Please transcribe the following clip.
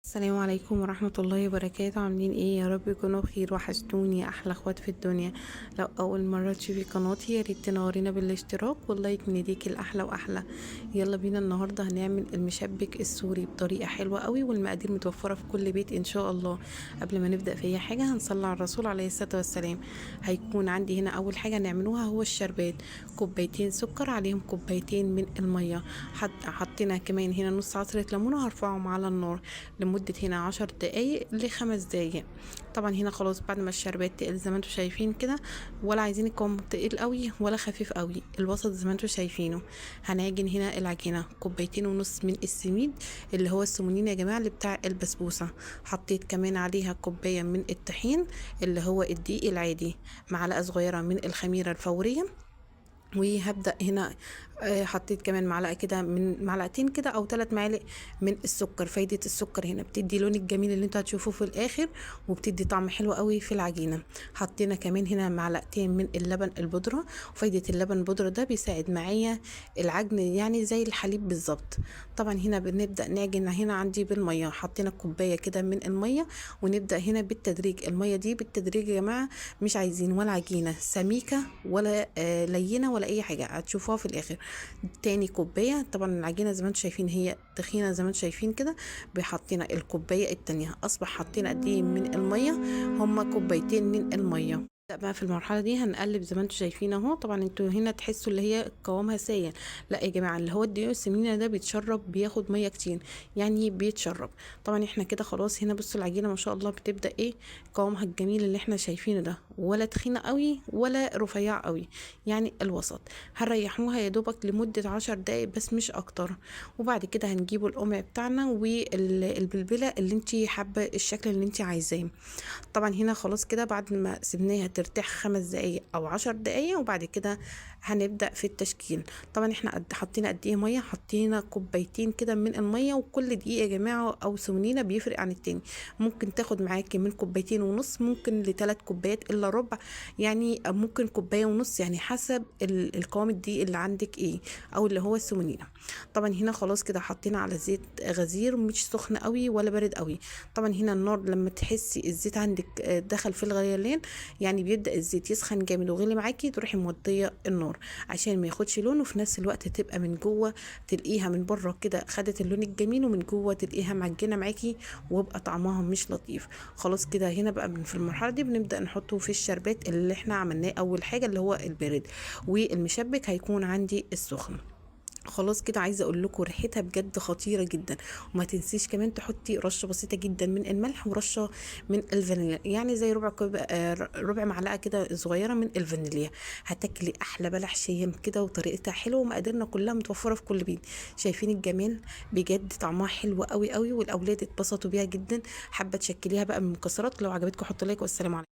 السلام عليكم ورحمة الله وبركاته. عاملين ايه؟ يا رب يكونوا بخير. وحشتوني يا احلى اخوات في الدنيا. لو اول مرة تشوفي قناتي يا ريت تنورينا بالاشتراك وال like من ايديك الاحلى واحلى. يلا بينا النهاردة هنعمل المشبك السوري بطريقة حلوة قوي، والمقادير متوفرة في كل بيت ان شاء الله. قبل ما نبدأ في اي حاجة هنصلي على الرسول عليه الصلاة والسلام. هيكون عندي هنا اول حاجة نعملوها هو الشربات، كوبايتين سكر عليهم كوبايتين من المية، حطينا كمان هنا نص عصرة ليمونة، هرفعهم على النار لمدة هنا 10 دقايق ل5 دقايق. طبعا هنا خلاص بعد ما الشربات تقل زي ما انتم شايفين كده، ولا عايزين القوام تقيل قوي ولا خفيف قوي، الوسط زي ما انتم شايفينه. هنعجن هنا العجينة، كوبايتين ونص من السميد اللي هو السمونين يا جماعة اللي بتاع البسبوسة، حطيت كمان عليها كوباية من الطحين اللي هو الدقيق العادي، معلقة صغيرة من الخميرة الفورية. وهبدأ هنا حطيت كمان معلقة كده، من معلقتين كده او 3 معالق من السكر. فايدة السكر هنا بتدي لون الجميل اللي انتوا هتشوفوه في الاخر، وبتدي طعم حلو قوي في العجينة. حطينا كمان هنا معلقتين من اللبن البودرة، وفايدة اللبن البودرة ده بيساعد معايا العجن يعني زي الحليب بالظبط. طبعا هنا بنبدأ نعجن هنا عندي بالمية، حطينا كوباية كده من المية، ونبدأ هنا بالتدريج. المية دي بالتدريج يا جماعة، مش عايزين ولا عجينة سميكة ولا لينة ولا اي حاجة، هتشوفوها في الاخر. تاني كوباية، طبعا العجينة زي ما انتم شايفين هي تخينة زي ما انتم شايفين كده، بحطينا الكوباية التانية. اصبح حطينا قد ايه من المية؟ هما كوبايتين من المية. بقى في المرحلة دي هنقلب زي ما انتم شايفين اهو. طبعا انتوا هنا تحسوا اللي هي قوامها سايل، لا يا جماعة، اللي هو الدقيق السمينه ده بيتشرب، بياخد مية كتير يعني بيتشرب. طبعا احنا كده خلاص هنا بصوا العجينة ما شاء الله بتبدا ايه قوامها الجميل اللي احنا شايفينه ده، ولا تخينة قوي ولا رفيعة قوي، يعني الوسط. هنريحوها يا دوبك لمدة 10 دقايق بس مش اكتر. وبعد كده هنجيبوا القمع بتاعنا والبلبله اللي انت حابة الشكل اللي انت عايزاه. طبعا هنا خلاص كده بعد ما سيبناها ترتاح 5 دقايق او 10 دقايق، وبعد كده هنبدأ في التشكيل. طبعا احنا حطينا قد ايه مية؟ حطينا كوبايتين كده من المية. وكل دقيقة يا جماعة او سمنينة بيفرق عن التاني، ممكن تاخد معاكي من كوبايتين ونص، ممكن لثلاث كوبايات الا ربع، يعني ممكن كوباية ونص، يعني حسب القوام الدقيق اللي عندك ايه او اللي هو السمنينة. طبعا هنا خلاص كده حطينا على زيت غزير، مش سخن قوي ولا بارد قوي. طبعا هنا النار لما تحسي الزيت عندك دخل في الغليان، يعني بيبدأ الزيت يسخن جامد وغلي معاكي، تروحي موطيه النار عشان ما ياخدش لون، وفي نفس الوقت تبقى من جوه تلقيها من بره كده خدت اللون الجميل، ومن جوه تلقيها معجنه معاكي ويبقى طعمها مش لطيف. خلاص كده هنا بقى في المرحلة دي بنبدأ نحطه في الشربات اللي احنا عملناه اول حاجة اللي هو البارد، والمشبك هيكون عندي السخن. خلاص كده عايزه اقول لكم ريحتها بجد خطيرة جدا. وما تنسيش كمان تحطي رشه بسيطة جدا من الملح ورشه من الفانيليا، يعني زي ربع كوب، ربع معلقه كده صغيرة من الفانيليا. هتاكلي احلى بلح شيم كده، وطريقتها حلوة ومقاديرنا كلها متوفرة في كل بيت. شايفين الجمال؟ بجد طعمها حلو قوي قوي، والاولاد اتبسطوا بيها جدا. حابة تشكليها بقى من مكسرات. لو عجبتكم حطوا like، والسلام عليكم.